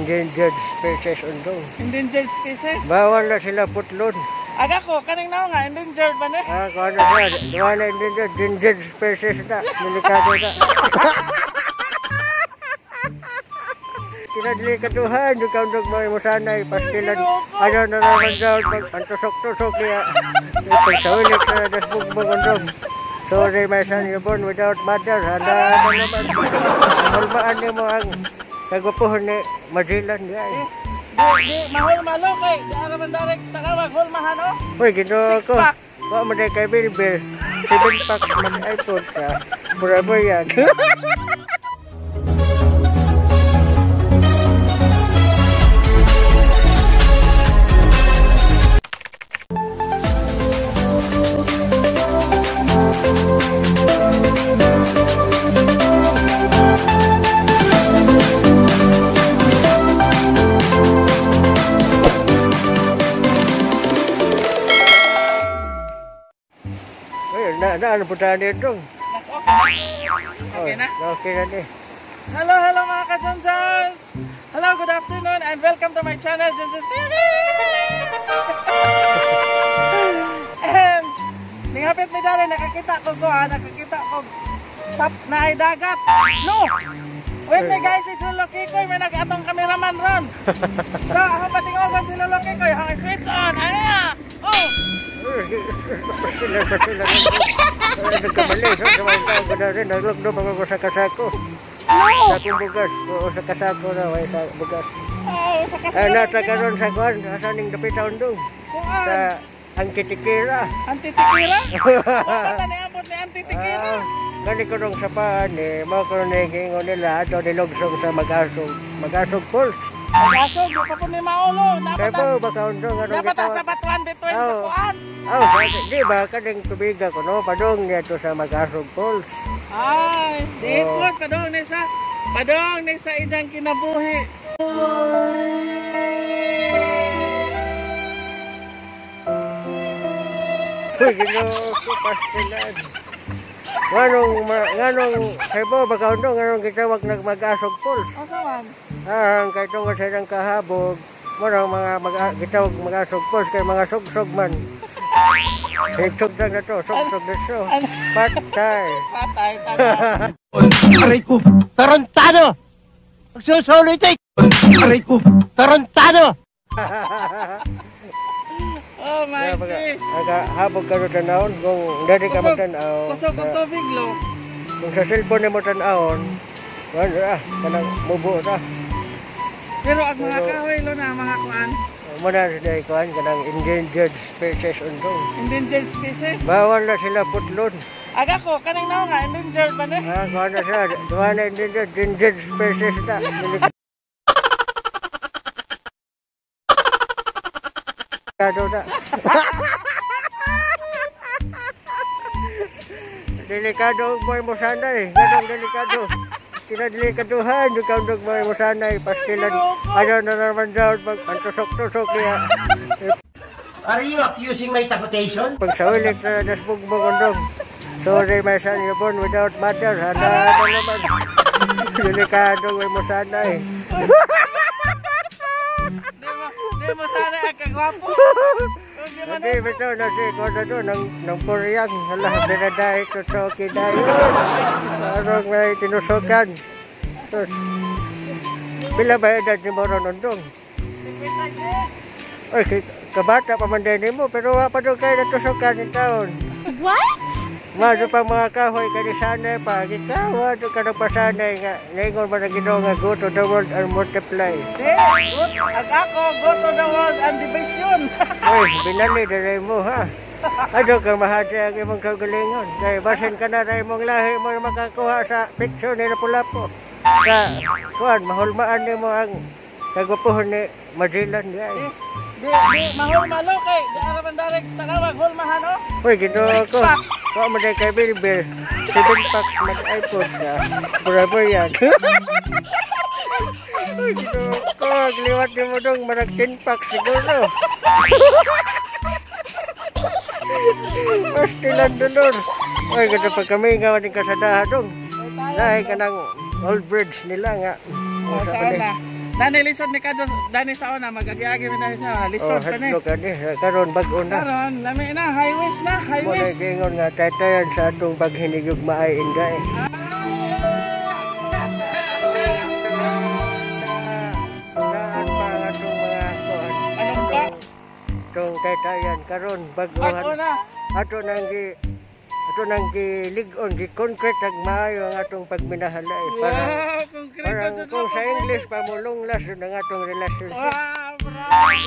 endangered species undong. Endangered species? Bawal na sila putlon. Aga ko, kaning naong nga, endangered ba na? Ah, kuha na siya. Duha na endangered species na. Delikado na. Kinadilikaduhan, yung kaundog mga musanay, pastilan. Ano na naman daw, ang tusok-tusok niya. Pagsawilik na dasbugbog undong. Sorry, my son, you born without mother. Hala na naman. Hulmaan niyo mo ang kagwapuhon ni Magellan niya. Di, mahulma lo kay. Di araman direct tagawag, hulmahan o. Uy, ginoo Six ko. pack. Wa man day kay Bilbil. 7 packs mag-iPhone ka. Mura mo yan. Na, ano po tayo dito? Okay na? Okay na din. Hello, hello mga ka-Junjuns! Hello, good afternoon and welcome to my channel, Junjuns TV! And, ningapit mi dali, nakakita ko nakakita ko sap na ay dagat. No! Wait me guys, si Lolo Kikoy, may nag-atong cameraman ron. So, ako patingogon si Lolo Kikoy, ang switch on, ano na? Oh! Sila, sila. Nagkamali, sa mga tao ko na rin, naglugdog ako sa kasako. No! Sa akong bugas, oo, sa kasako na, may sa bugas. Oh, sa kasako. Ay, nasa karon sa kuwan, asa ning dapita undong. Sa Antitikira. Antitikira? Wala ni ambot ni Antitikira. Gani ko nung sa paan eh, mao ko nung giingon nila, ato nilugsong sa Mag-asog. Mag-asog Falls. Mag-asog, di pa po ni maulo. Kaya po, baka undong, anong dapat gitawag? sa batuan, bituin sa kuwan. Oh, di ba, kaning tubiga ko, no? Padong niya to sa Mag-asog Falls. Ay, di po, padong ni sa ijang kinabuhi. Uy, ginoo ko, pastilan. Nganong, kaya po, baka undong, nganong gitawag nag Mag-asog Falls. O, saan? Ah, ang kay tungod sa ilang kahabog, murang mga gitawag Mag-asog Falls, kay mga sugsog man. Sugsog na to, sugsog na to. Patay. Patay, patay. Aray ko! Tarantado! Magsusolo ito eh! Aray ko! Tarantado! Oh my G! Habog ka ro tanawon, kung dali ka magtanaw. Kusog ang tubig, lo. Kung sa cellphone mo tanawon, wala ah, kanang mubo na. Pero ang mga kahoy, lo na, mga kuan. Muna sila kuan, kanang endangered species undong. Endangered species? Bawal na sila putlon. Aga ko, kaning naong nga, endangered ba na? Ah, kuan na sila, duha na endangered species na. Delikado na. Delikado ang buhay mo sanay. Ganong delikado. Kinadilikaduhan, yung kaundog buhay mo sanay. Pastilan, ano na naman daw, ang tusok-tusok niya. Are you accusing my takutation? Pagsawilik na dasbugbog undong. Sorry, my son, you born without mother. Hala na naman. Delikado buhay mo sanay. Di mo sana ang kagwapo. Hindi, bitaw na si Koda doon, ng Korean. Hala, binadahi ko sa okay dayo. Arong may tinusukan. Tapos, pila ba edad ni Moron Undong? Ay, kabata pa man din mo, pero wala pa doon kayo natusukan ng taon. What? Mado pa mga kahoy, kanisanay pa. Ikaw, doon ka nagpasanay nga. Ngayon ba na Ginoo nga, go to the world and multiply. Di, ag ako, go to the world and division. Uy, binali na rin mo, ha? Ano kang mahati ang imong kaugalingon? Kaya basin ka na rin mong lahi mo makakuha sa picture ni Lapu-Lapu. Sa, kuan, mahulmaan ni mo ang kagwapuhon ni Magellan niya. Di, mahulma lo kay. Di araman direct tagawag, hulmahan o. Uy, ginoo ko. Wa man day kay Bilbil. 7 packs mag-iPhone ka. Mura mo yan. Uy, ginoo ko. Agliwat ni mo dong, marag 10 packs siguro. Pastilan dolor. Uy, ganda pag kami nga waning kasadaha dong. Lahi ka ng old bridge nila nga. O, saan na? Dani lisod ni kadyo dani sa una magagi-agi mi dani sa Oh, lisod pa ni. hadlok ani karon bag-o na. Karon lami na highways na, Mo highways. Giingon nga taytayan sa atong paghinigugmaay inday. Daan pa ang atong mga kuan. Anong pa? Atong taytayan karon Bag-o bag-ohan. na. Ato nang gi lig-on gi concrete ag maayo ang atong pagminahalay parang Wow, konkreto parang jud kung na, sa konkreto. English pamulonglas jud ang atong relationship. Wow, bravo, bravo. Ay,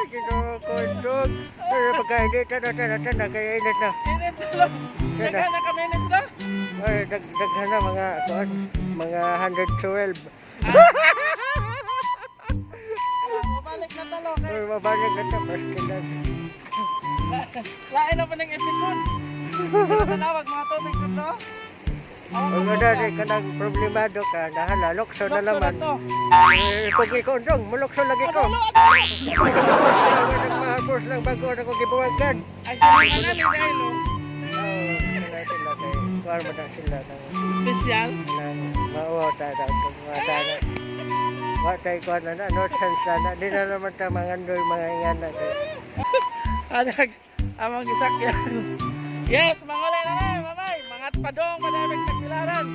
Ginoo ko, dog. Pero pagkainit na, na, na, na, kaya init na. Init na lang. Daghan na kami minutes na. Ay, daghan na mga, kuan, mga 112. Balik na talo kay. Pero mabalik na ito, pastilan. Lain na pa ng episode. Pero tanawag mga tubig ko to. Ang ano, di ka nang problemado ka, nahala, lukso na Lukso na laman. to. Eh, kung ikaw, dong, mulukso lagi ko. Ano, ano? Nagmahapos lang bago na kong gibuwagan. Ay, sila na ni Dailo. Oh, sila sila kay, kuwan mo na sila ng, Special. ng mauwaw tayo kung mga sana. Wa tayo kuwan na na, no chance na na. Di na naman ta mangandoy mga ingana kay. Alag, amang gisakyan. Yes, mangulay na na, mamay. Mga padong, madaming tagpilaran.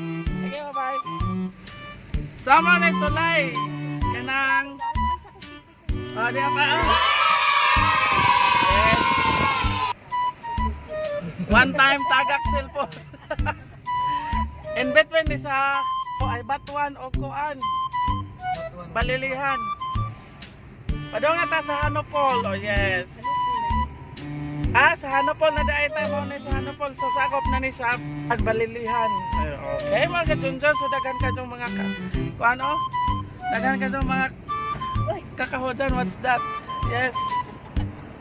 Sige, bye-bye. Sama na tulay. Kanang... Oh, di pa. Oh. Yes. One time tagak cellphone. In between ni sa o ay Batuan o Kuan. Balilihan. Padong nga ta sa Hanopol. Oh yes. Ah, sa Hanopol na daay tayo mo na sa Hanopol. So sakop na ni sa Balilihan. Ay, okay mga kajunjun, so daghan ka yung mga ka, kuan oh. Daghan ka yung mga kakahodan. What's that? Yes.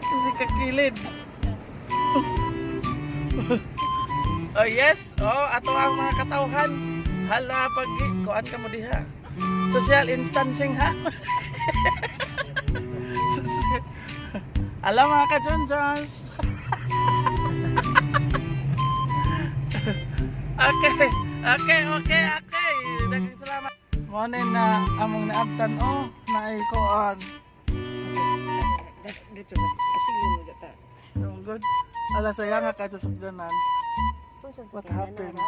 Kasi kakilid. Oh yes, oh ato ang mga katawhan. Hala pag kuan ka mo diha. Social instancing ha. Alam mga ka-Jonjons. Okay, okay, okay, okay. Daghang salamat. Mo na among naabtan oh, naay kuan. Dito na, kasi mo data. Oh, good. Ala saya nga ka sa sakyanan. What happened?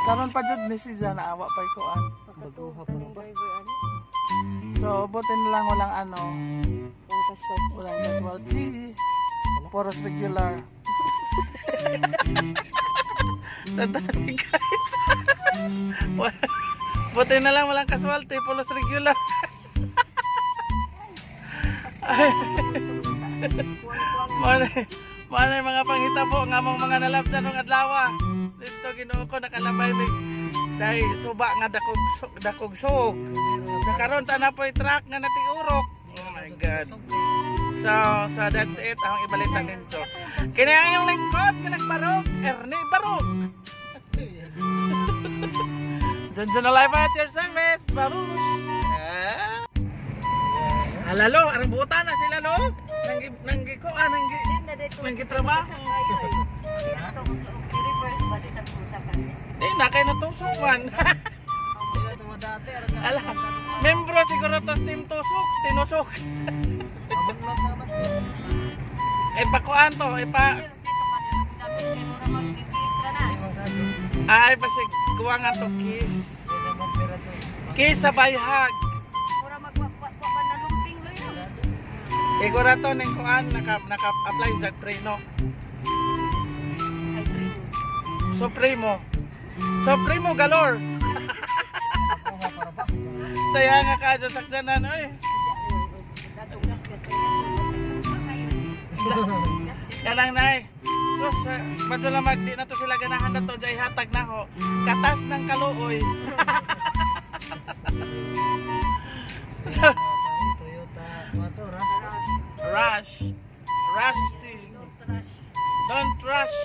Karon pa jud ni si Jana awa pa kuan. Baguha pa ba? So buti na lang walang ano, walang casualty. Puros regular. Tandaan guys. Buti na lang walang casualty, puros regular. Ay. Mao mga panghitabo nga among mga nalabdan ng adlaw. Dito Ginoo ko nakalabay mig dahil suba nga dakog dakog sug. Nakaron ta na po'y truck nga natiurok. Oh my God. So that's it ang ibalita ninyo. Kini ang inyong lingkod nga nagbarog, Ernie Barog. Dyan na live at your service. Babush. Ah. Alalo, arang buta na sila lo. Nanggi nanggi ko ah nanggi nanggi trabaho. Di na kay natusok man. Ala, membro siguro to team tusok, tinusok. Eh pakuan to, eh pa ay pasig kuha nga to kiss. Kiss sa bayhag. Igora to ning kuan naka apply sa preno. Supremo. Supremo galore. Saya nga ka sa sakyanan oy. Kanang nay. So sa madula mag di na to sila ganahan na to jay hatag na ho. Katas ng kaluoy. Rush. Rusty. Don't rush.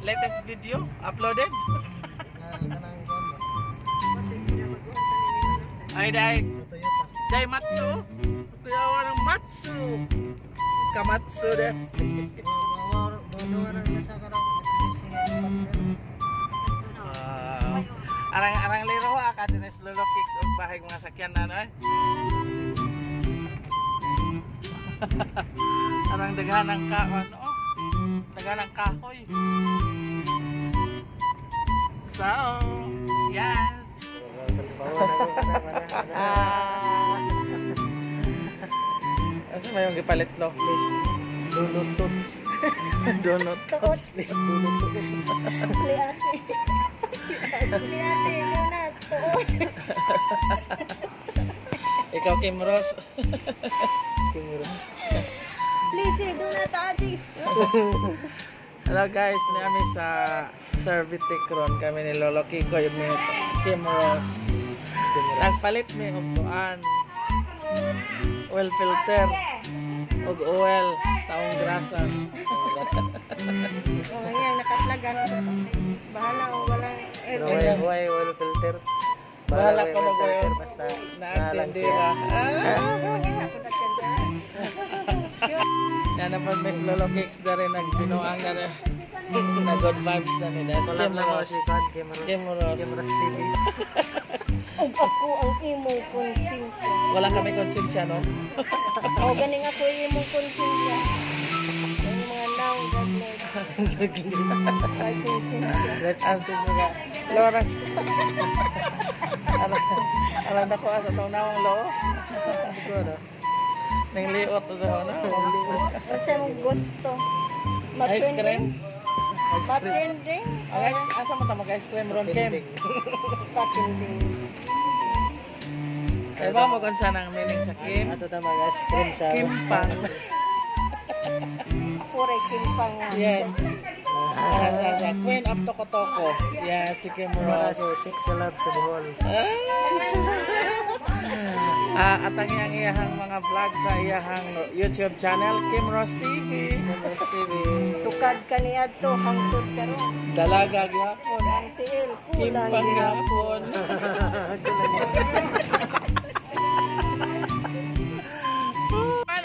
Latest video uploaded. Ay dai. Dai Matsu. Kuya ng Matsu. Kamatsu de. Ah, arang arang liro ah kasi ni Lolo Kicks og bahig mga sakyan na no eh. Arang daghan ang ka ano oh. Daghan ang kahoy. So, yes. Asa may yung gipalit lo? Please, do not touch. Do not touch. Please, do not touch. Liase. Liase, do not touch. Ikaw, Kim Ross. Kim Ross. Please, do not touch. Hello guys, ni ami sa Servitec ron kami ni Lolo Kiko yung ni Kim Ross. Nagpalit mi og kuan. Oil filter og oil taong grasa. Oh, yan, nakaslagan. Bahala o walang Pero why oil filter? Bahala why ko oil mag-oil. filter, basta nalang siya. Naagtindira. Ah! Yan na Miss Lolo Cakes na rin nagbinuang na rin. Na good vibes na nila. Collab Kim lang ako Ross. si Kwan, Kim Ross. Kim Ross. Kim Ross TV. Ug ako ang imong konsensya. Wala kami konsensya, no? O ganing ako imong konsensya. Ang mga naong gagawin. May konsensya. Let's Ang mga Lora. Alam na ko asa tong nawong loo. go, no? Nang liot sa na. Asa mong gusto? Ice cream. Ma-trending? Ang ice, asa mo ta mag ice cream ron, Kim? Patrending. Kaya ba mo kung saan ang meaning sa Kim? Ato ta mag ice cream sa Kim Pang. Pure kimpang. Yes. Sa Queen of Tokotoko. Yes, si Kim Wala Ross. si Six Love sa Bohol. Ah, at ang iyang iyahang mga vlog sa iyahang YouTube channel, Kim Ross TV. Kim Ross TV. Sukad ka niya to, hangtod karon. Dalaga gyapon. Ang tiil, Kim kulang Pang gyapon. gyapon.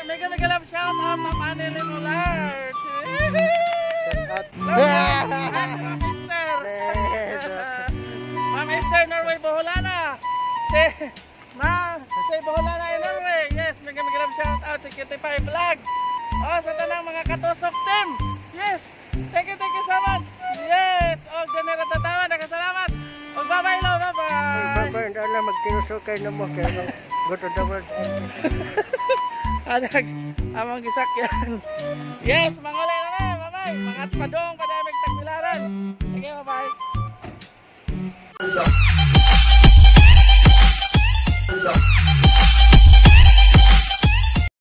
Mega mega love shout out Ma'am Annelyn Ular. Shout out. Ma'am Esther. Ma'am Esther Norway Boholana. Si Ma, si Boholana in Norway. Yes, mega mega love shout out sa Cutie Pie Vlog. Oh, sa tanang mga katusok team. Yes. Thank you so much. Yes. Oh, ganun tatawa, nakasalamat. Og bye-bye lo, bye-bye. Bye-bye, hindi alam magtinusok kayo na mo. Kaya nung go to the world. Anak, among gisakyan. Yes, mangulay na bye-bye. Mga padong, padamig tagbilaran. Sige, bye-bye.